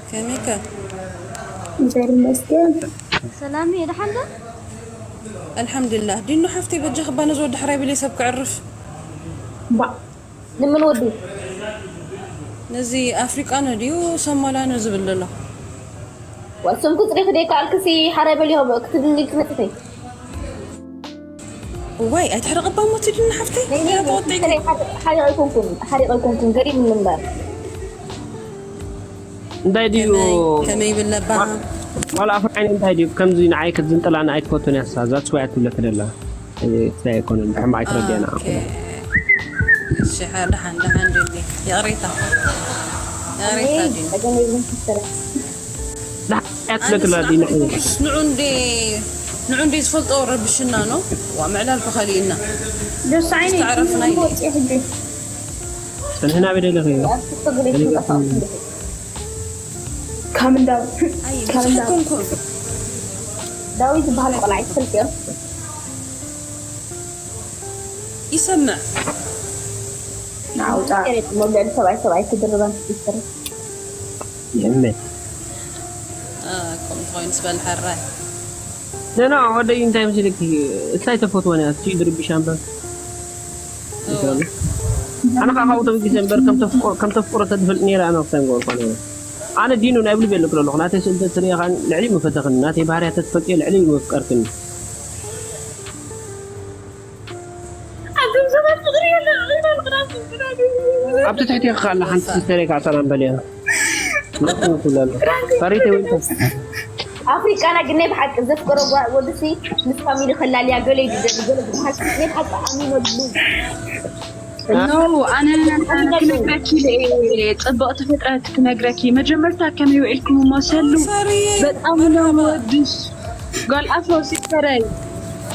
ከመይከ? እግዜር ይመስገን። ሰላም እየ፣ ደሓን ዶ? ኣልሓምዱሊላህ። ዲኑ ሓፍተይ፣ በጃኺ እባ ነዚ ወዲ ሕራይ በሊ፣ ሰብ ክዕርፍ። ባ ንምን ወዲ ነዚ ኣፍሪቃኖ ድዩ ሶማላኖ ዝብል ዘሎ? ወስም ክጽሪ ክደይ ካልክሲ ሓራይ በሊ ክትብልኒ ትመጽተይ። እዋይ፣ ኣይትሕረቐባ እሞ እቲ ዲኑ ሓፍተይ። ገለ ተወጥዒ። ሓሪቕ ኣይኮንኩን፣ ሓሪቕ ኣይኮንኩን፣ ገሪም ምንባር። እንታይ ድዩ? ከመይ፣ ከመይ ይብል ነባ? ዋላ ኣፍራይን እንታይ ድዩ? ከምዚ ንዓይ ክትዝንጥላ ንዓይ ትፈቱን ያሳ ዛትስ ዋይ ትብለክ ደላ። እንታይ ኣይኮነን፣ ብሕማቕ ኣይትረድየና። ኦኬ። እሺ፣ ሓ-፣ ደሓን፣ ደሓን ድኒ። ይቕሬታ። ይቕሬታ ድኒ። ጸገም የብሉን ክስተላ። ዳሕያ ትብለክ ደላ ዲና። ኣነስ ንዑ እንዴ፣ ንዑ እንዴ ዝፈልጦ ረብሽና ነው። ዋ፣ ምዕላል ተኸሊእና። ደስ ዓይነይ ዝተዓረፍና እዩ። ወጽእ ሕጂ። ጽንሕና በደለኺ። ኣብ ትክክል ይፈልጣ። ካብ እንዳው ኣይ፣ ካብ እንዳው ዝሕከምኩም ዳዊት ዝበሃል ቆልዓ ይፈልጥዮ። ይሰምዕ። ንዓውጣ መብልዕሊ ሰብኣይ ሰብኣይ ክድርበን ክፍትር። የመ አ፣ ከምኡ ኮይኑ ስበል ሕራይ። ነና ወደይ እንታይ ምስልክ? እንታይ ተፈትወን እያ? እሱ ድርብሻ እምበር። እወ። ኣነ ከዓ ካብኡ ተበጊሰ እምበር ከም ተፍቆ-፣ ከም ተፍቆረ ተድፈልጥ ነይረ ኣነ ክሰንጎ እኳ ነይረ። ኣነ ዲኑ ናይ ብልብ የለክሎ ኣለኹ። ናተይ ስእልተ ትሪእኻን ልዕሊ ምፈተኽን፣ ናተይ ባህርያት ተትፈልጥዮ ልዕሊ ምፍቀርክን። ኣብቲ ትሕቲ ከላ ሓንቲ ሲስተር እየ ከዓ ሰላም በልያ። ናትኩም ኩሉ ኣሎ። ታሪክ ወይ ኣፍሪቃና ግን ናይ ብሓቂ ዘፍቀሮ ጓ-፣ ወዲ ሲ ምስ ፋሚሊ ከላልያ ገለ እዩ ዝደሊ፣ ገለ ዝበሃል ናይ ብሓቂ ኣሚነሉ። ኖ ኣነ ክነግረኪ ኢለ እየ ጽብቕቲ ፍጥረት ክነግረኪ። መጀመርታ ከመይ ውዒልኩም እሞ ሰሉ ሳሪየ፣ በጣም ነው የምወድሽ ጓል ኣፍሮ ሲስተረይ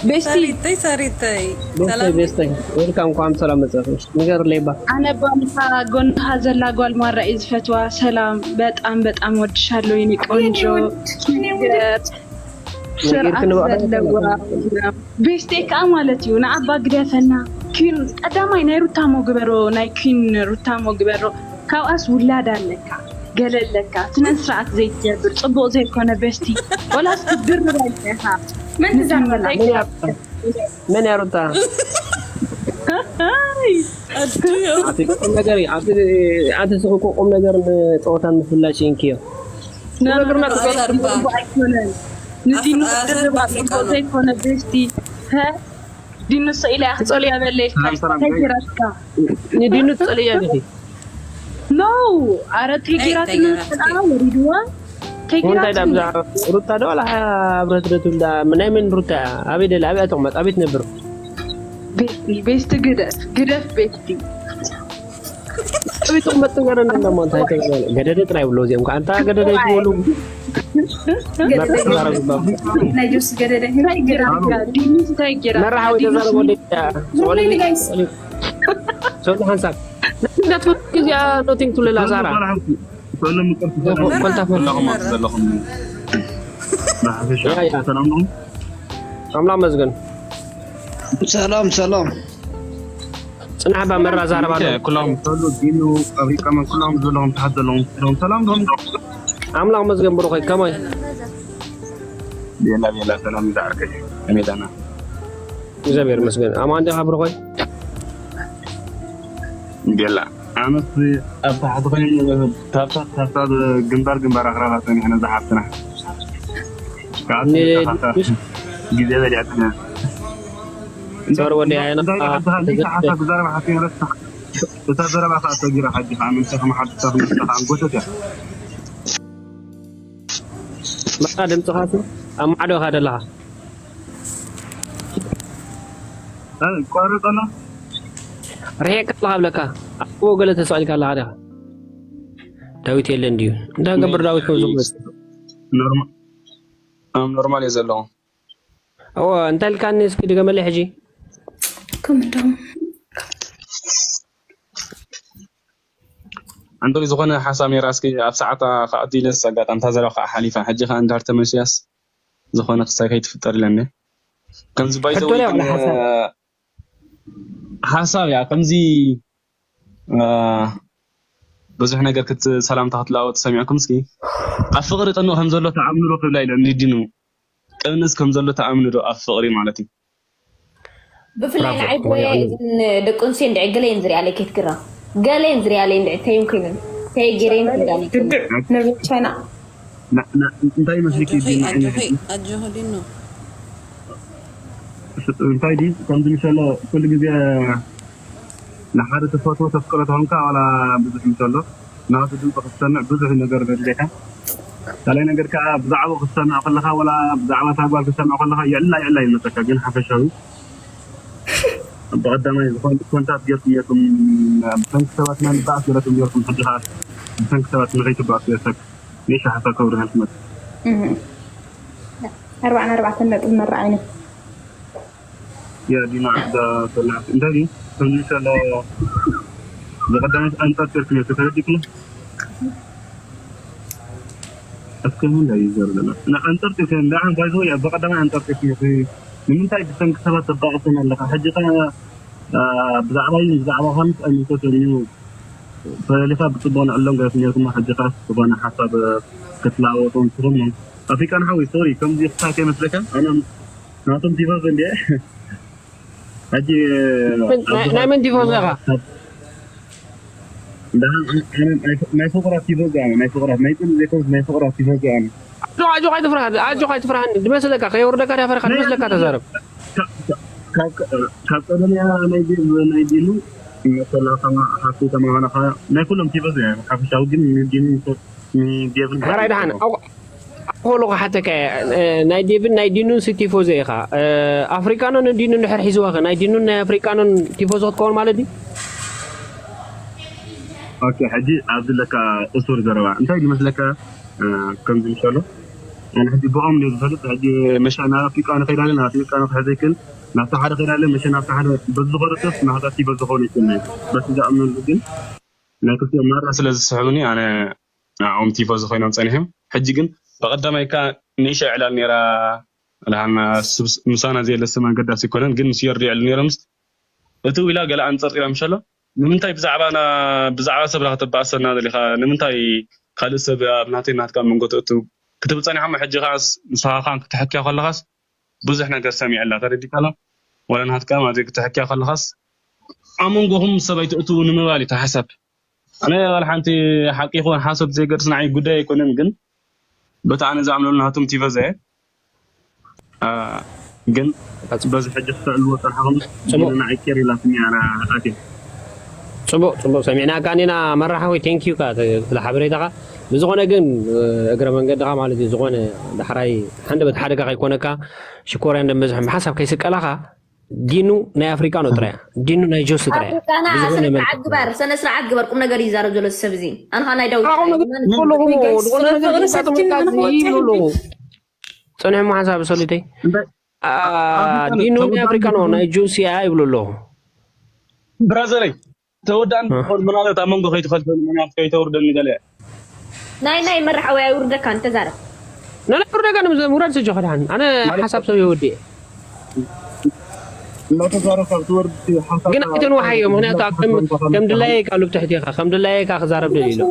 ቤስቲ ሳሪተይ፣ ሳሪተይ። ቤስተይ ሰላም። ቤስተይ፣ ዌልካም፣ እንኳን ሰላም መጻእሽ። ንገርለይ ባ ኣነ ባንታ ጎንኻ ዘላ ጓል ማራ እዩ ዝፈትዋ። ሰላም በጣም በጣም ወድሻለሁ የኔ ቆንጆ። ስርዓት ነጊርክኒ ባዕላ ዘለዋ ቤስቴ ከዓ ማለት እዩ። ንኣባ ግደፈና ኪን ቀዳማይ ናይ ሩታሞ ግበሮ፣ ናይ ኪን ሩታሞ ግበሮ። ካብኣስ ውላድ ኣለካ ገለ ኣለካ ስነ ስርዓት ዘይትገብር ጽቡቕ ዘይኮነ ቤስቲ ወላስ ክትድርባ ኢኻ መን ትዛረበላ? መን እያ ሩታ? ኣድዮ። ኣቲ ቁም ነገር እዩ። ኣቲ፣ ኣቲ ስቕ እኮ ቁም ነገር ንፀወታን ምፍላሽ ይንክዮ። ነርና ኣርባ። ኣይኮነን ንዲኑ ኣፍ-፣ ክትድርባ ኣፍሪቃ ጽቡቕ ነው። ዘይኮነ ቤስቲ። ሀ? ዲኑ ሰኢላ እያ ክትጸልያ በለይ ኢልካ ሰላም፣ ሰላም፣ እንታይ ጌራትካ? ንዲኑ ትጸልያ ዲኺ? ኖ ኣረ ተጌራት ተጌራት ንስልኣ ወሪድዋ እንታይ ተጌራት ዳ ብዛ ሩታ ዶ ዋላ ኣብረት ዶ ትብላ? ናይ መን ሩታ እያ? ኣበይ ደላ? ኣበይ ትቕመጥ? ኣበይ ትነብር? ቤስቲ ግደፍ ግደፍ ቤስቲ ኣበይ ትቕመጥ? ንገረኒ እንደሞ እንታይ ትብላ? ገደደ ጥራይ ብሎ እዚኦም ከ ኣንታ ገደደ ይትበሉ። ናይ ጆሲ ገደደ እንታይ ጌራትካ? ዲኒስ እንታይ ጌራትካ? መራሓዊ ተዛረቦ ደያ። ዞርለይ ጋይስ። ሶኒ ሓንሳብ እንዳትፈት እዚኣ ኖቲንግ ትብለላ ዛራ። ሰሎም ይቅርታ፣ ሰላም ኮልታ ዘለኹም ዘለኹም። ብሓፈሻ ያ፣ ያ። ሰላም ነው። ኣምላኽ መስገን። ሰላም ሰላም። ጽናሕ ባ መራ ዛረባ ኣሎ። ኩሎም ሰሉ ዲኑ ኣብሪቀመን ኩሎም ዘለኹም ታሓት ዘለኹም ሰላም ሰላም ነው። ኣምላኽ መስገን ብሩኸይ ከመይ? ቤላ ቤላ ሰላም ይዛዕርከይ ከመይ ዳና። እግዚኣብሔር መስገን ኣማን ዲኻ ብሩኸይ? ቤላ ኣነስ ኣብ ታሕቲ ኮይኑ ታብታት ታብታት ግንባር ግንባር ኣኽራራ ጸኒሕና ዝሓፍትና ካብ ኒ- ግዜ በሊዕትና ሶር ወዲ ኣይና እንታይ ሓንቲ ሓንቲ ሓሳብ ክዛረብ ሓሲበ ረሳሕ። እታ ዘረባ ከዓ ሰጊራ ሓጂ ከዓ ምንታይ ከመሓድሳ ክመስላ ከዓ ጎተት እያ። መራ ድምፅኻ ሲ ኣብ ማዕዶ ኢኻ ዘለኻ። እ፣ ቆርጥ ኣሎ። ርሒቕካ ኣለኻ ብለካ ኣብኡ ገለ ተስዕልካ ኣለኻ ዲኻ? ዳዊት የለን ድዩ? እንታይ ገብር ዳዊት ከም ዝመጽእ? ኖርማ-፣ ኣብ ኖርማል እየ ዘለኹ። እወ እንታይ ኢልካኒ እስኪ ድገመለይ ሕጂ። ከምዶ እንዶ ዝኾነ ሓሳብ ነይራ እስኪ ኣብ ሰዓታ ክኣቱ ኢለስ ኣጋጣሚ እታ ዘረባ ከዓ ሓሊፋ። ሕጂ ከዓ እንዳር ተመልስያስ ዝኾነ ክሳይ ከይትፍጠር ኢለኒ። ከምዚ ባይዘው ሕቶ ድያ ወላ ሓሳብ? ሓሳብ እያ ከምዚ እ፣ ብዙሕ ነገር ክት ሰላምታ ክትለዋወጡ ሰሚዕኩም እስኪ ኣብ ፍቕሪ ቅንኡ ከም ዘሎ ተኣምኑ ዶ ክብላ ኢለ ንዲኑ ቅንእስ ከም ዘሎ ተኣምኑ ዶ ኣብ ፍቕሪ ማለት እዩ ብፍላይ ንዓይ ቦየ እዝን ደቂ ኣንስትዮ እንድዒ ገለየን ዝሪኣለይ ከይትግረም ገለየን ዝሪኣለይ እንድዒ ተይም ኮይነን ተይ ገይረየን ትብላኒ ግድዕ ንብቸና እንታይ መስልኪ ዲና ኣጆኺ ዲኖ እንታይ ዲ ከምዚ ምሸሎ ኩሉ ግዜ ንሓደ ተፈትዎ ተፍቅሮ ተኾንካ ዋላ ብዙሕ ምሸሎ ናቱ ድምፂ ክትሰምዕ ብዙሕ ነገር ዘድልየካ ካልኣይ ነገር ከዓ ብዛዕባ ክትሰምዕ ከለካ ዋላ ብዛዕባ እታ ጓል ክትሰምዕ ከለካ የዕላ የዕላ ይመፀካ ግን ሓፈሻዊ ብቐዳማይ ዝኾን ኮንታት ጌርኩም ጌርኩም ብሰንኪ ሰባት ኢና ንበኣስ ገለኩም ጌርኩም ሕጂ ከዓ ብሰንኪ ሰባት ንኸይትበኣሱ የሰክ ኒሻ ሓሳብ ከብርሃል ትመፅእ ኣርባዕን ኣርባዕተን ነጥብ መረዓይነ ያ ዲና እዛ ሰላም እንታይ ድዩ ከምዚ ሰለ ብቐዳማይ ኣንጻር ጨርቂ ነቲ ተረዲእኩ እስከ ምን ላይ ይዘር ዘላ እና ኣንጻር ጨርቂ እንዳ ኣን ባይዞ ያ ብቐዳማይ ኣንጻር ጨርቂ ነቲ ንምንታይ ብሰንኪ ሰባት ተባቕሰን ኣለኻ ሕጂ ኸ ብዛዕባይ ብዛዕባ ኻንስ ኣይምልከተን እዩ ፈለሊኻ ብፅቡቕ ንዕሎም ገለ ስሜትኩም ሕጂ ኻስ ዝኾነ ሓሳብ ክትለዋወጡ እንትኹም ኣፍሪቃን ሓወይ ሶሪ ከምዚ ክሳብ ከይመስለካ ኣነ ናቶም ቲፎዞ እንደ ሕጂ ናይ መን ቲፎዞ ኢኻ ናይ ፍቕራት ቲፎዞ ኣነ ናይ ፍቕራት ናይ ፅን ዘይኮንስ ናይ ፍቕራት ቲፎዞ ኣነ ኣጆኻ ኣይትፍርሃኒ ኣጆኻ ኣይትፍርሃኒ ድመስለካ ከየውርደካ ዳፈረካ ድመስለካ ተዛረብ ካብ ቀደም እያ ናይ ዲኑ ናይ ዲኑ መሰላ ከማ ሓፍቲ ተማሃና ከ ናይ ኩሎም ቲፎዞ እያ ሓፈሻዊ ግን ዲኑ ዴቭን ሕራይ ደሓን ኣኮሎ ክሓተካ ናይ ዴቭን ናይ ዲኑን ሲ ቲፎዞ ኢኻ ኣፍሪቃኖ ንዲኑ እንድሕር ሒዝዋ ከ ናይ ዲኑን ናይ ኣፍሪቃኖን ቲፎዞ ክትከውን ማለት ድዩ ኦኬ ሕጂ ኣብዚ ለካ እሱር ዘረባ እንታይ ዝመስለካ ከምዚ ምሸሎ ኣነ ሕጂ ብኦም እንደ ዝፈልጥ ሕጂ መሻ ናብ ኣፍሪቃ ንኸይድ ኣለ ናብ ኣፍሪቃ ንክሕዘ ይክእል ናብቲ ሓደ ከይድ ኣለ መሸ ናብቲ ሓደ በዝኾነ ሰብ ናህታት በዝኾነ ይክእል በቲ ዝኣምነሉ ግን ናይ ክልቲኦም ማራ ስለ ዝስሕቡኒ ኣነ ንዕኦም ቲፎ ዝኾይኖም ጸኒሖም ሕጂ ግን ብቐዳማይ ካ ንእሽቶ ዕላል ነይራ ምሳና ዘየለ ስም ኣገዳሲ ይኮነን ግን ምስ ዮርዲ ይዕሉ ነይሮምስ እቲ ዊላ ገለ ኣንጸርጢራ ምሸሎ ንምንታይ ብዛዕባና ብዛዕባ ሰብና ከተባእሰና ደሊኻ ንምንታይ ካልእ ሰብ ኣብ ናተይ ናትካ መንጎ ትእቱ ክትብል ጸኒሖም ሕጂ ከዓስ ንስኻ ካን ክትሕክያ ከለኻስ ብዙሕ ነገር ሰሚዐላ ተረዲካላ ወላ ናትካ ማለት ክትሕክያ ከለኻስ ኣብ መንጎኹም ሰበይ ትእቱ ንምባል እዩ ተሓሳብ ኣነ ዋላ ሓንቲ ሓቂ ይኹን ሓሶት ዘይገድስ ንዓይ ጉዳይ ኣይኮነን ግን በቲ ኣነ ዝኣምነሉ ናቶም ቲቨ ዘየ ግን በዚ ሕጂ ክተዕልዎ ፀርሓኹም ንዓይ ቄር ኢላትኒ ኣነ ኣትየ ፅቡቅ ፅቡቅ ሰሚዕናካ ኒና መራሓዊ ቴንኪዩ ካ ስለ ሓበሬታካ ብዝኾነ ግን እግረ መንገድኻ ማለት እዩ ዝኾነ ዳሕራይ ሓንደ በቲ ሓደጋ ከይኮነካ ሽኮርያ እንደመዝሕም ሓሳብ ከይስቀላካ ዲኑ ናይ ኣፍሪቃኖ ጥራያ ዲኑ ናይ ጆስ ጥራያ ኣፍሪቃና ስነ ስርዓት ግበር ስነ ስርዓት ግበር ቁም ነገር ይዛረብ ዘሎ ሰብ እዚ ኣንኻ ናይ ዳዊት ኣለኹ ፀኒሖሞ ሓንሳብ ሰሊተይ ዲኑ ናይ ኣፍሪቃኖ ናይ ጆስ ያ ይብሉ ኣለኹ ብራዘረይ ተወዳእን ትኾን ምናልባት ኣብ መንጎ ከይትፈልጥ ምናልባት ከይተውርደኒ ገለ ናይ ናይ መራሓዊ ኣይውርደካ እንተዛረብ ናይ ናይ ውርደካ ንምውራድ ስጆ ከድሓን ኣነ ሓሳብ ሰብ የወድእ እናተዛረብካ ክትወርድ ሓሳብ ግን ኣይተንውሓዮ ምክንያቱ ኣብ ከም ከም ድላየ ካብ ልብ ትሕቲ ኢኻ ከም ድላየ ኢኻ ክዛረብ ደልዩ ኢሎ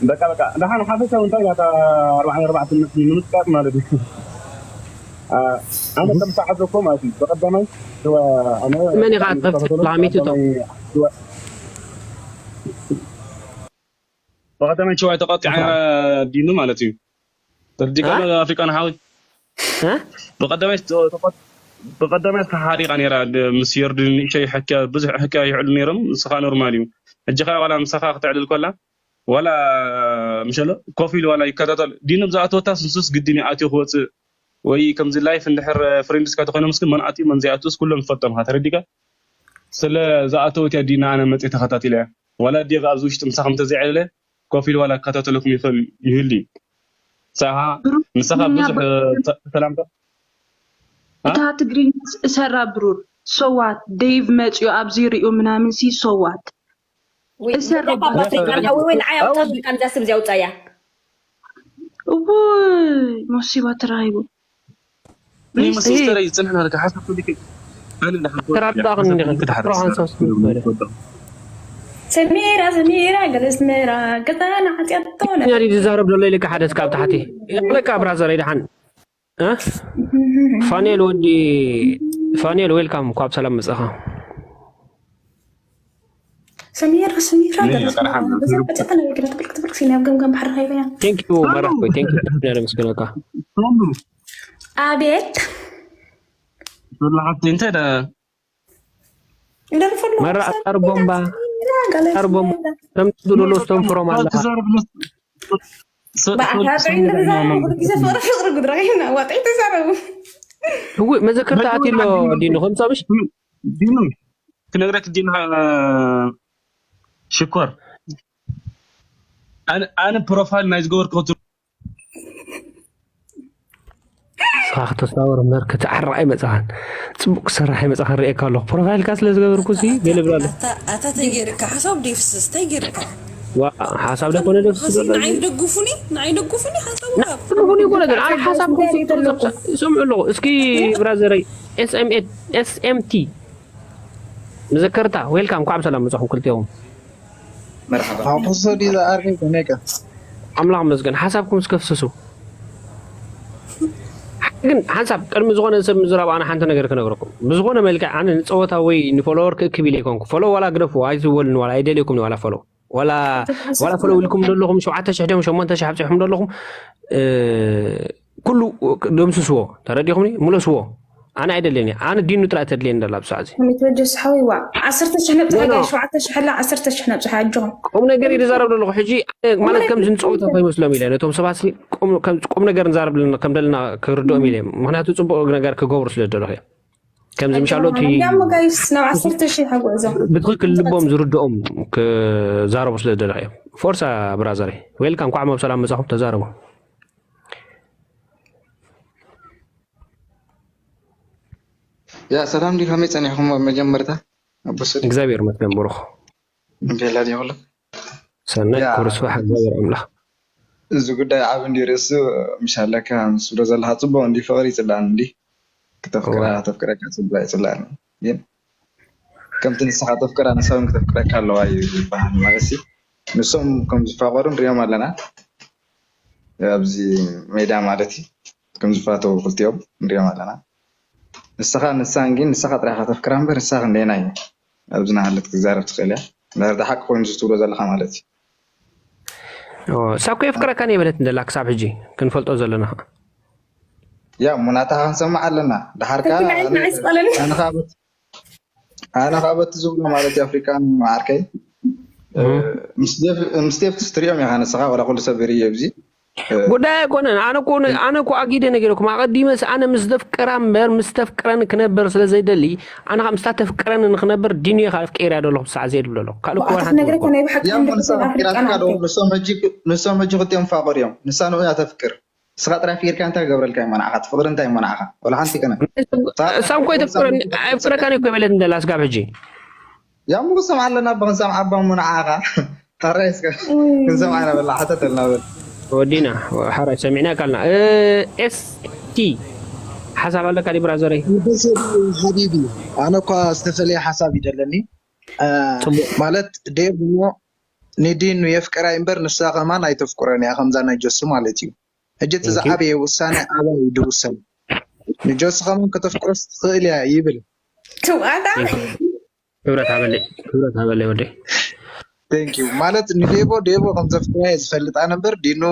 በቃ በቃ ደሓን ሓፈሻዊ እንታይ ናታ ኣርባዓን ኣርባዕተን ነጥቢ ንምጥቃጥ ማለት እዩ ኣነ ከም ተዓዘብኮ ማለት እዩ ብቀዳማይ መን ኢኻ ትኸፍት ላሚቱ ቶ ብቐዳማይ ቸዋይ ተቐጢዓ ዲኑ ማለት እዩ ተርዲካ ኣፍሪቃን ሓዊ ብቐዳማይ ብቐዳማይ ተሓሪቃ ነራ ምስ የርዱ ንእሸይ ሕክያ ብዙሕ ሕክያ ይሕሉ ነሮም ንስኻ ኖርማል እዩ ሕጂ ኸ ዋላ ምሳኻ ክትዕልል ኮላ ዋላ ምሸሎ ኮፍ ኢሉ ዋላ ይከታተል ዲኖም ዝኣተወታ ስንሱስ ግድን ኣትዩ ክወፅእ ወይ ከምዚ ላይፍ እንድሕር ፍሬንድስካ ተኮይኖም እስኪ መን ኣትዩ መን ዘይኣትዩስ ኩሎም ትፈልጦም ካ ተረዲካ ስለ ዝኣተወት እያ ዲና ኣነ መፅእ ተኸታቲለ እያ ዋላ ዴቭ ኣብዚ ውሽጢ ምሳኹም ተዘይዕለለ ኮፍ ኢሉ ዋላ ክከታተለኩም ይኽእል ይህሉ እዩ ንስኻ ንስኻ ብዙሕ ሰላምታ እታ ትግርኛ እሰራ ብሩር ሶዋት ዴቭ መፅዩ ኣብዚ ሪኡ ምናምን ሲ ሶዋት እሰራ ኣፍሪቃን ሓዊ ወይ ንዓይ ኣውፃ ኣፍሪቃን እዛ ስም እዚኣ ውፃያ እውይ መሲባ ተራሂቡ እኔ መሲስተር ይጽንሕ ናልካ ሓሳብ ፈልክ ኣነ እንዳሓንኮ ተራዳእኽን እንዲኽን ክትሓርስ ሰላም ሰሚራ ሰሚራ ገለ ኣስመራ ገዛና ሓጢኣት ትኾነ። ኛ ድዩ ዝዛረብ ዘሎ ኢልካ ሓደ እስካብ ታሕቲ ኣለካ ብራዘር ይድሓን እ? ፋኔል ወዲ ፋኔል ዌልካም እንኳ ብሰላም መጻኻ። ሰሚራ ሰሚራ ገለ ኣስመራ ገዛና ሓጢኣት ትኾነ። ገለ ትብል ክትብል ክሲና ኣብ ገምገም ባሕሪ ኸይበያ። Thank you መራሕ ኮይ thank you ብጣዕሚ እየ ዘመስግነካ። ኣቤት ብላሓት እንታይ ደ እንደርፈሉ መራ ኣጣር ቦምባ ኣጣር ቦምባ ከም ትብሉ ስተንፍሮም ኣለኻ። ብኣካባቢ እንደተዛረቡ ኩሉ ግዜ ፍቅሪ ፍቅሪ ጉድራይና ዋጣይ ተዛረቡ። እውይ መዘከርታ ኣትሎ ዲኑ ከምጻምሽ ዲኑ ክነግረክ ዲኑ ሽኮር ኣነ- ኣነ ፕሮፋይል ናይ ዝገበርኩ ስኻ ክተስተዋወር እምበር ክትዓርቕ ኣይመጻኻን። ጽቡቅ ክሰርሕ ኣይመጻኻን ርእየካ ኣለኹ። ፕሮፋይልካ ስለ ዝገበርኩ ሲ ገለ ብላ ኣለኹ። ኣታ ተጌርካ ሓሳብ ደፍስስ ተጌርካ ዋ ሓሳብ ደኮነ ደስ ንዓይ ደግፉኒ ንዓይ ደግፉኒ ሓሳብ ትግቡን ይኮነ ግን ኣነ ሓሳብ ስምዑ ኣለኹ። እስኪ ብራዘረይ SMT መዘከርታ ዌልካም እንኳዕ ብሰላም መጻኹም ክልቲኦም። መርሓባ ሓፈሶ ድዩ ዝኣርገ ከመይከ ኣምላኽ መስገን ሓሳብኩም እስከፍስሱ። ግን ሓንሳብ ቅድሚ ዝኾነ ሰብ ምዝራብ ኣነ ሓንቲ ነገር ክነግረኩም ብዝኾነ መልክዕ ኣነ ንፀወታ ወይ ንፎሎወር ክእክብ ኢለ ይኮንኩ ፎሎ ዋላ ግደፉ ኣይትወልኒ ዋላ ኣይደልየኩም ዋላ ፎሎ ዋላ ዋላ ፎሎ ኢልኩም ዘለኹም ሸውዓተ ሽሕ ድዮም ሸሞንተ ሽሕ ኣብፂሕኩም ዘለኹም ኩሉ ደምስስዎ ተረዲኹምኒ ምለስዎ ኣነ ኣይደልየኒ ኣነ ዲኑ ጥራይ ተድልየኒ ደላ ብሳዕ እዚ ከመይ ትበጀስ ሓወይ ዋ ዓሰርተ ሽሕ ነብፅሓ ጋይ ሸውዓተ ሽሕ ኣላ ዓሰርተ ሽሕ ነብፅሓ ኣጆኹም ቁም ነገር ይዛረብ ዘለኹ ሕጂ ማለት ከምዚ ንፀወታ ከይመስሎም ኢለ ነቶም ሰባት ቁም ነገር ንዛረብ ከም ደለና ክርድኦም ኢለ ምክንያቱ ፅቡቅ ነገር ክገብሩ ስለ ዝደለኹ እየ ከምዚ ምሻሎ እቲ ያሞ ጋይስ ናብ ዓሰርተ ሽሕ ኣጉዕዞ ብትክክል ልቦም ዝርድኦም ክዛረቡ ስለ ዝደለኹ እዮም ፎርሳ ብራዘር ዌልካም እንኳዕ መብሰላም መፃኹም ተዛረቡ ያ ሰላም ዲ ከመይ ጸኒሕኩም ኣብ መጀመርታ ኣቦሰ እግዚኣብሔር ይመስገን ብሩኽ ቤላ ዲ ይብሉ ሰናይ ክብሪ ስብሓት እግዚኣብሔር ኣምላኽ እዚ ጉዳይ ዓብ እንዲ ርእሱ ምሻለካ ምስ ብሎ ዘለካ ጽቡቅ እንዲ ፍቅሪ ይጽላእኒ እንዲ ክተፍቅራ ከተፍቅረካ ጽቡቅ ይጽላእኒ ግን ከምቲ ንስኻ ተፍቅራ ንሳ እውን ክተፍቅረካ ኣለዋ እዩ ዝበሃል ማለት ሲ ንሶም ከም ዝፋቀሩ ንሪኦም ኣለና ኣብዚ ሜዳ ማለት እዩ ከም ዝፋተው ክልቲኦም ንሪኦም ኣለና ንስኻ ንሳን ግን ንስኻ ጥራይ ከተፍቅራ እምበር ንሳ ክንደየና እዩ ኣብዚ ናሃለት ክዛረብ ትኽእል እያ እንድሕር ሓቂ ኮይኑ ዝትብሎ ዘለካ ማለት እዩ ሳኮ የፍቅረካን የበለት እንደላ ክሳብ ሕጂ ክንፈልጦ ዘለና ያ ሙናታ ክንሰማዕ ኣለና ድሓርካ ኣነ ካብ በቲ ዝብሎ ማለት እዩ ኣፍሪቃን ዓርከይ ምስ ዴፍትስ ትሪኦም ኢኻ ንስኻ ወላ ኩሉ ሰብ ርኢ ኣብዚ ጉዳይ ኣይኮነን ኣነ እኮ ኣነ እኮ ኣጊደ ነጊረኩም ኣቐዲመስ ኣነ ምስ ዘፍቅራ እምበር ምስ ተፍቅረኒ ክነበር ስለ ዘይደሊ ኣነ ካብ ምስታ ተፍቅረኒ ንክነበር ዲንዮ ካብ ፍቅርያ ደለኹ ብሳዕ ዘየድ ብለሎ ካልእ እኮ ሓንቲ ነገር እኮ ናይ ብሓቂ ያሞ ንሳ ኣፍሪቃን ኣፍሪቃትካ ዶ ንሶም ሕጂ ንሶም ሕጂ ክልቲኦም ፋቀር እዮም ንሳ ንኡ እያ ተፍቅር ንስኻ ጥራይ ፍቂርካ እንታይ ክገብረልካ እዩ መናዕኻ ትፍቅሪ እንታይ እዩ መናዕኻ ወላ ሓንቲ ከነ እሳ እኮ ኣይተፍቅረካን እኮ ይበለት እንደላ ስጋብ ሕጂ ያሞ ክሰምዓ ኣለና ብክንሰምዓ ኣባ ሙንዓኻ ሕራይ እስከ ክንሰምዓ ኢና በላ ሓተተልና በል ወዲና ሓራይ ሰሚዕና ካልና ኤስቲ ሓሳብ ኣለካ ዲ ብራዘረይ ሓቢቢ ኣነ እኳ ዝተፈለየ ሓሳብ ይደለኒ ማለት ዴቭ እሞ ንዲኑ የፍቅራ እምበር ንሳ ከማን ኣይተፍቅሮን እያ ከምዛ ናይ ጆሲ ማለት እዩ ሕጂ እቲ ዝዓበየ ውሳነ ኣባይ ድውሰን ንጆሲ ከማን ከተፍቅሮስ ትኽእል እያ ይብል ትውኣታ ክብረት ሃበለይ ክብረት ሃበለይ ወደይ Thank you ማለት ንዴቦ ዴቦ ከም ዘፍቅራየ ዝፈልጥ ኣነ እምበር ዲኑ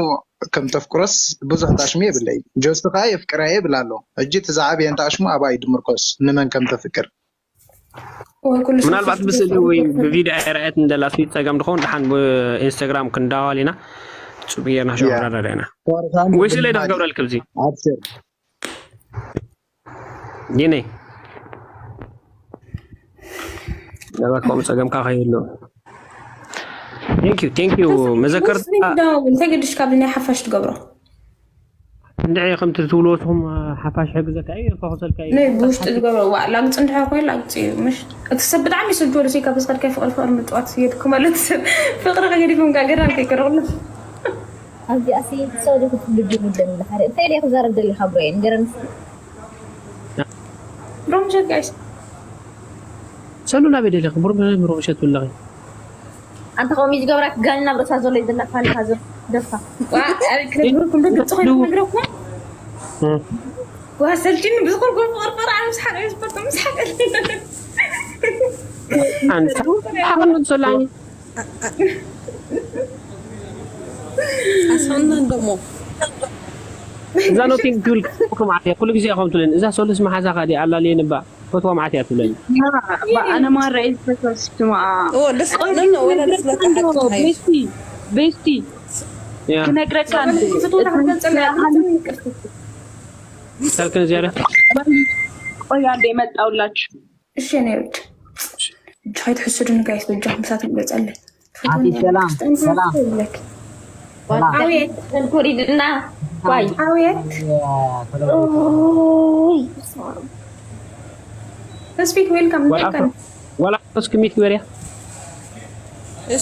ከም ተፍቅሮስ ብዙሕ ታሽሙ የብለይ ጆሲ ከዓ የፍቅራየ ይብል ኣሎ ሕጂ እቲ ዝዓበየ እንተኣሽሙ ኣባይ ድምርኮስ ንመን ከም ተፍቅር ምናልባት ብስእሊ ወይ ብቪድዮ ኣይረኣየት እንደላ ስዊት ፀገም ድኸውን ደሓን ብኢንስታግራም ክንዳዋል ኢና ፅቡቅ ጌርና ሸው ክንረዳዳ ኢና ወይ ስእሊ ዶ ክገብረልክ ብዚ ኣብሽር ዲነይ ገባትኩም ፀገምካ ከይህሉ ቴንክ ዩ ቴንክ ዩ መዘከርታ እንታይ ገድሽ ካብ ናይ ሓፋሽ ትገብሮ እንድዒ ከምቲ ትብልዎ ንስኹም ሓፋሽ ሕግዘካ እዩ የፈኹሰልካ እዩ ናይ ብውሽጢ ዝገብሮ ዋ ላግፂ እንድሕር ኮይኑ ላግፂ እዩ ምሽ እቲ ሰብ ብጣዕሚ ይስልችዎ ዶ ካብ ስኸድካ ፍቅሪ ፍቅሪ ምፅዋት የድኩ ማለት ሰብ ፍቅሪ ከገዲፎም ጋር ገዳም ከይቀረብሉ ኣብዚኣ ሲ ሰው ዶ ክትልዱ ይብለኒ ኣለካ እንታይ ድየ ክዛረብ ደሊካ ብሮየ ንገረኒ እስኪ ሮምሸት ጋይስ ሰሉ ናበይ ደሊኺ ብሩም ምሩምሸት ብለኺ ኣንተ ከምኡ ዝገብራ ጋኒ ናብ ርእሳ ዘሎ ይዘላ ፋኒ ሃዞ ደፋ። ዋ፣ ኣብ ክነግረኩም ዶ ግልጽ ኮይኑ ክነግረኩም? ዋ፣ ሰልችኒ ብዝቆርቆር ቆርቆር ኣብ ምስሓቅ እዩ ዝፈቱ ምስሓቅ። ኣንተ ሓቅነት ዘላኒ ኣስፈና እንደሞ እዛ ኖቲንግ ትብል ከም ዓትያ ኩሉ ግዜ ከም ትብለኒ እዛ ሶሉስ መሓዛኻ ድያ ኣላልየኒ እባ ፈትዋ መዓት እያ ትብለኒ። أنا مرة إذا فكرت ما ኦ ደስ ነነ ወላ ደስ ለካ ሓቂ ሓይ ቤስቲ ቤስቲ ያ ክነግረካ ፍትወታ ክትገልጸልና ሰልክን ዝያዳ ቆይ አንዴ መጣሁላችሁ። እሺ፣ እኔ ውጭ እጅ ከይትሕስዱን ጋይስ፣ በጃኹም ምሳት ይግለጸለይ። ኣቲ ሰላም ሰላም ይብለክ። አቤት። ተንኮሪድና ዋይ። አቤት። ስፒክ ዌልካም። ወላ እስኪ ሚት ግበርያ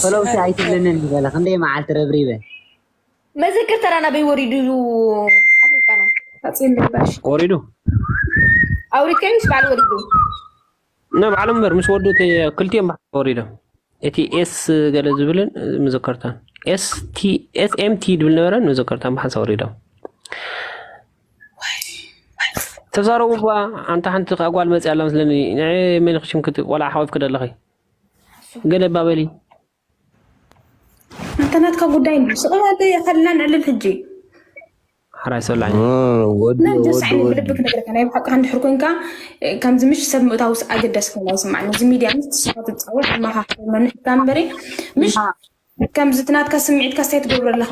ፈለውቲ ኣይትብለንን ዝበለ ክንደይ መዓልቲ ረብሪበ መዘክር ተራ ናበይ ወሪዱ እዩ? ኣፍሪቃና ወሪዱ ኣውሪድካዩስ በዓል ወሪዱ። እና በዓሎም እምበር ምስ ወዱ ክልቲኦም ብሓንሳ ወሪዶም። እቲ ኤስ ገለ ዝብልን መዘከርታን ኤስ ቲ ኤስ ኤም ቲ ድብል ነበረን መዘከርታን ብሓንሳ ወሪዶም። ተዛረቡ ባ ኣንታ ሓንቲ ኣጓል መፅያ ኣላ መስለኒ ንዕ መሊክሽም ቆልዓ ሓወፍክ ደለኺ ገለ ባበሊ እንተ ናትካ ጉዳይ እንዲ ስቕባተ የኸልና ንዕልል ሕጂ ሓራይ ሰላኝ ነጀስ ዓይኒ ብልቢ ክነግረካ ናይ ብሓቂ እንድሕር ኮንካ ከምዚ ምሽ ሰብ ምእታውስ ኣገዳሲ ኮይና ይስማዕኒ እዚ ሚድያ ምስ ትስፋ ትፃወት መኻክል መንሕካ እምበሪ ምሽ ከምዚ ትናትካ ስምዒትካ ስታይ ትገብሮ ኣለኻ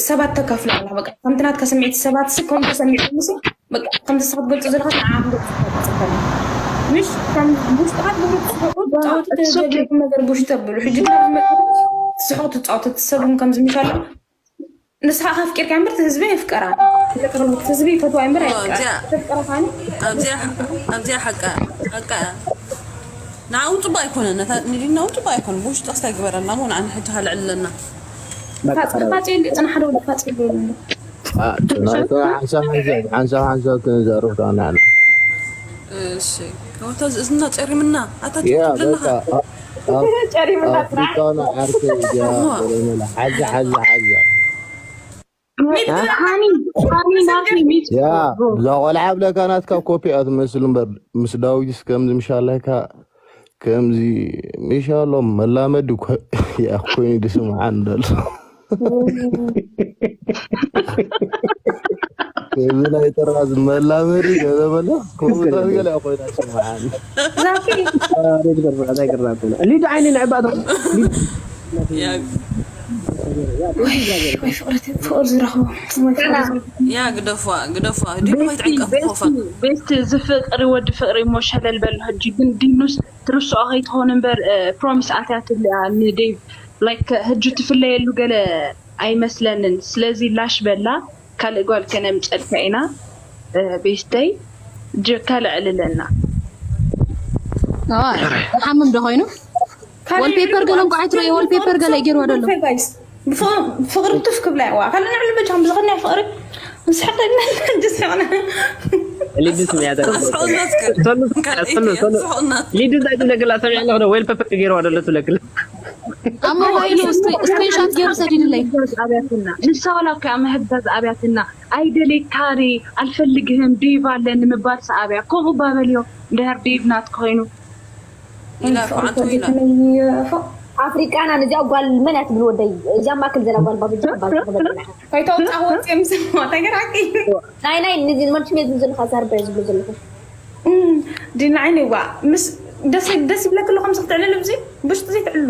ሰባት ተካፍሎ ኣለኻ በቃ ከምቲ ናትካ ስምዒት ሰባት ስ ከም ተሰሚዑ ምስ በቃ ከምዚ ስኻ ትገልፆ ዘለኻ ንዓ ክንገልፅ ዝፅበል ምሽ ከም ውሽጥኻ ትገብሮ ትፅበቁ ፃወቱ ተዘለኩም ነገር ብውሽጢ ተብሉ ሕጂ ትስሕቁ ትፃወቱ ትሰብኩም ከምዚ ምሽ ኣሎ ንስኻ ካፍቂርካ እምበር ህዝቢ የፍቀራ ህዝቢ ይፈትዋ እምበር ኣብዚኣ ኣብዚኣ ሓቃ ሓቃ ንዓውን ፅቡቅ ኣይኮነን ነታ ንዲና እውን ፅቡቅ ኣይኮነን ብውሽጢ ክስታይ ግበረልና ሞ ንዓን ሕጂ ሃልዕለና ፋፂ እንዲ ፅና ሓደ ወዲ ፋፂ ይብሉ ሓንሳብ ሓንሳብ ክንዘርፍ ዳና እሺ ወታ እዝና ጸሪምና ኣታ ያ ትብለና በቃ ኣፍሪቃና ዓርከይ እያ ሓዛ ሓዛ ሓዛ ሃኒ ሃኒ ናቲ ሚት ያ እዛ ቆልዓ ብለካ ናትካ ኮፒ እያ ትመስል እምበር ምስ ዳዊትስ ከምዚ ምሻለካ ከምዚ ምሻሎ መላመዲ እኮ እያ ኮይኑ ድስምዓን ደሎ እዚ ናይ ጥራዝ መላመዲ ገለ በሎ ከምኡታት ገለ እያ ኮይና ስምዓን ሊዱ ዓይኒ ንዕባእ ፍቅሪ ዝረኽቦ ያ ግደፏ ግደፏ ዲኑ ከይትዕንቀፍ ኮፋ ቤስቲ ዝፍቅሪ ወዲ ፍቅሪ እሞ ሸለል በሉ ሕጂ ግን ዲኑስ ትርስዖ ከይትኾን እምበር ፕሮሚስ ኣትያትልያ ንዴቭ ላይክ ሕጂ ትፍለየሉ ገለ ኣይመስለንን ስለዚ ላሽ በላ ካልእ ጓል ከነምፀልካ ኢና ቤስተይ ጀካ ልዕልለና ሓምም ዶ ኮይኑ ወልፔፐር ገለ እንኳ ኣይትረዮ ወልፔፐር ገለ ይገይርዋ ደሎ ፍቅሪ ትፍ ክብላ ይዋ ካልእ ንዕሉ በጃኹም ብዝኸድና ፍቅሪ ንስሕቀና ጅስሕቅና ሊድስ ምያደ ሊድስ ኣይትብለግላ ሰሚዕና ክደ ዌል ፔፐር ገይርዋ ደሎ ትብለግላ ኣብ ሞባይሉ ስክሪንሻት ገይሩ ሰዲድለይ ኣብያትና ንሳ ዋላ እኮ ኣብ ምህጋዝ ኣብያትና ኣይደሌካሪ ኣልፈልግህም ዴቭ ኣለ ንምባል ሰኣብያ ከምኡ ባበልዮ ድሕር ዴቭ ናት ኮይኑ ኢላ ኳዓንቶ ኢላ ኣፍሪቃና ነዚኣ ጓል መን እያ ትብል ወደይ እዚኣ ማእከል ዘላ ጓል ባብጃ ባል ተበልና ከይተወፃ ወፂ ምስ ተገራቂ ናይ ናይ ንዚ መልቲ ሜት ዝብልካ ዛርባ እዩ ዝብሉ ዘለኹ ዲና ዓይኒ ዋ ምስ ደስ ደስ ይብለክ ኣሎ ከምዚ ክትዕልል ብዚ ብሽጡ ዘይትዕልሉ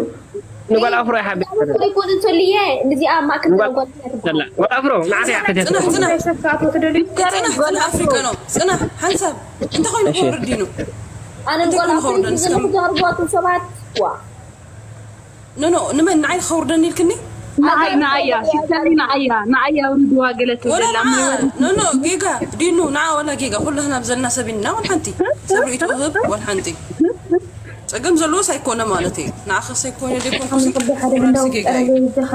ንጓል ኣፍሮ ይሓብእ ኣይኮን እንተልየ ንዚኣ ማእከል ዘላ ጓል መን እያ ትበሃል ጓል ኣፍሮ ንዓኺ እያ ክትህብ ጽናሕ ጽናሕ ሰካቶ ተደልዩ ጽናሕ ጽናሕ ኣፍሪቃኖ ጽናሕ ሓንሳብ እንታይ ኮይኑ ክወርድ ዲኑ ኣነ ንጓል ኣፍሮ ዘለኹ ዛርጓቱ ሰባት ዋ ኖ ኖ ንመን ንዓይ ከውርደኒ ኢልክኒ ንዓይ ንዓያ ሲስተሪ ንዓያ ንዓያ ውርድዋ ገለ ወላ ትብለላ ንዓ ኖ ኖ ጌጋ ዲኑ ንዓ ወላ ጌጋ ኩላህና ብዘልና ሰብ ኢና ወላ ሓንቲ ሰብ ርእቶ ህብ ወላ ሓንቲ ጸገም ዘለዎስ ኣይኮነ ማለት እዩ ንዓኸስ ኣይኮነ ደይኮንኩስ ሓደ እንዳው ጌጋ ጠረገ ይዘኻ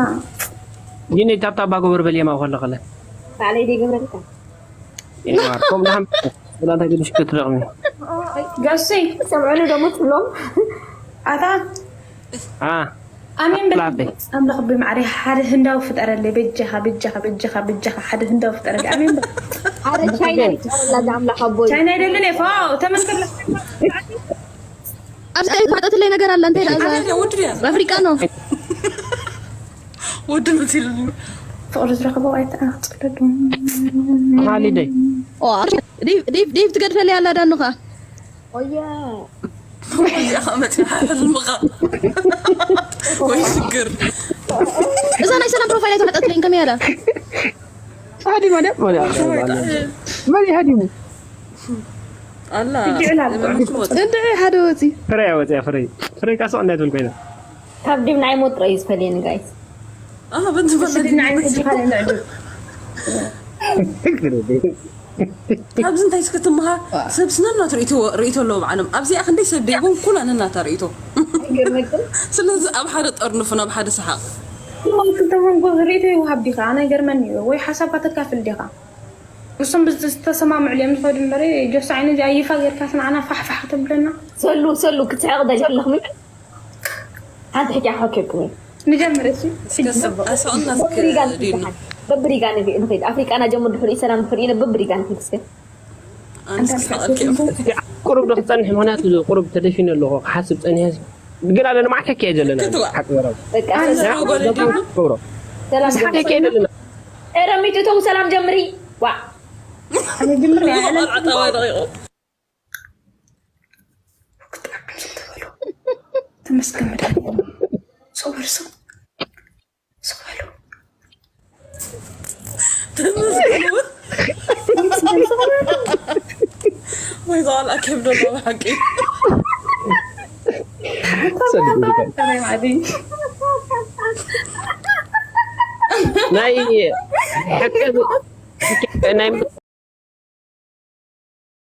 ግን ታብታባ ግበር በልየማ ከሎ ከለ ባዕለይ ደይገብረልካ ኢማር ከም ደሓን ብላንታ ግድሽ ክትረቕሚ ጋሰይ ሰምዑኒ ደሞ ትብሎም ኣታ አ ኣሜን በል። ኣምላኽ ኣቦይ ማዕረ ሓደ ህንዳዊ ፍጠረለይ በጃኻ በጃኻ በጃኻ በጃኻ ሓደ ህንዳዊ ፍጠረለይ ኣሜን በል። ሓደ ቻይና ይፍጠረላ ኣምላኽ ኣቦይ። ቻይና ይደልን እየ ፋው ተመንከላ። ኣብዚ ማጠትለይ ነገር ኣለ እንታይ ደኣ ወድያ ኣፍሪቃ ነው። ወዲ ምትልኒ ፍቕሪ ዝረኸቦ ኣይተኣናፅለሉ። ሃሊደይ ኦ ዴቭ ዴቭ ዴቭ ትገድፈለይ ኣላ ዳኑኻ ኦየ እዚኣ መፅኣ ሕልምኻ ወይ ሽግር እዛ ናይ ሰላም ፕሮፋይል ኣይተፈጠትለይን ከመይ ኣላ ሃዲማ ደ መን ሃዲሙ ኣላ ይጅዕላል። ለመንሽ ወፂ እንደ ሓደ ወፂ ፍረ ወፅያ ፍረ ፍረ ካሶ እንዳይትብል ኮይና ካብ ዲብ ናይ ሞት ጥራይ እዩ ዝፈልየኒ ጋይስ። ኣህ በንቲ ስድና ዓይነት ሕጂ ካልእ ንዕዱ ካብዚ እንታይ እስኪ ትምሃር። ሰብ ስነናቱ ርእይቶ ኣለዎ ብዓለም። ኣብዚኣ ክንደይ ሰብ ደይቦም ኩላ ነናታ ርእይቶ። ስለዚ ኣብ ሓደ ጠርንፉ ናብ ሓደ ሰሓቕ። ክልተ መንጎ ርእይቶ ይወሃብ ዲኻ? ኣነ ገርመኒ እዩ። ወይ ሓሳብካ ተካፍል ዲኻ? እሱም ብዝተሰማምዕሉ እዮም ዝኸዱ እምበረ ጆስ ዓይነ እዚኣ ይፋ ጌርካስ ንዓና ፋሕፋሕ ተብለና። ሰሉ ሰሉ ክትስሕቕ ደጀለኽሚ ሓንቲ ሕጫ ሓኬብኩም እዩ። ንጀምር እሺ። እስከ ሰብ ኣሳቕና እስከ በብሪጋ ዲኑ ንኸይድ በብሪጋ ንኸይድ ንኸይድ ኣፍሪቃና ጀምር ድሕሪኡ ሰላም ድሕሪኡ በብሪጋ ንኸይድ እስከ ኣንስ ክሳቐልኪ ቁሩብ ዶ ክፀንሕ ምክንያቱ ቁሩብ ተደፊነ ኣለኹ ክሓስብ ፀኒሐ ግን ኣለና ማዕከክ እየ ዘለና ክትዋ- ሓቂ ዘረባ በቃ ኣንስ ጓል ዲኑ ሰላም ማዕከክ እየ ዘለና ረሚቱ ተው ሰላም ጀምሪ ዋ ኣነ ጅምር እያ። ኣጣዋ ደቂቑ ተመስገን መድኃኒዓለም። ሰው በሉ ሰው ሰው በሉ። ተመስገን ወይ ዛል ኣኬብ ደሎ ብሓቂ ሰላም ማዕዲ። ናይ ሕቂ ናይ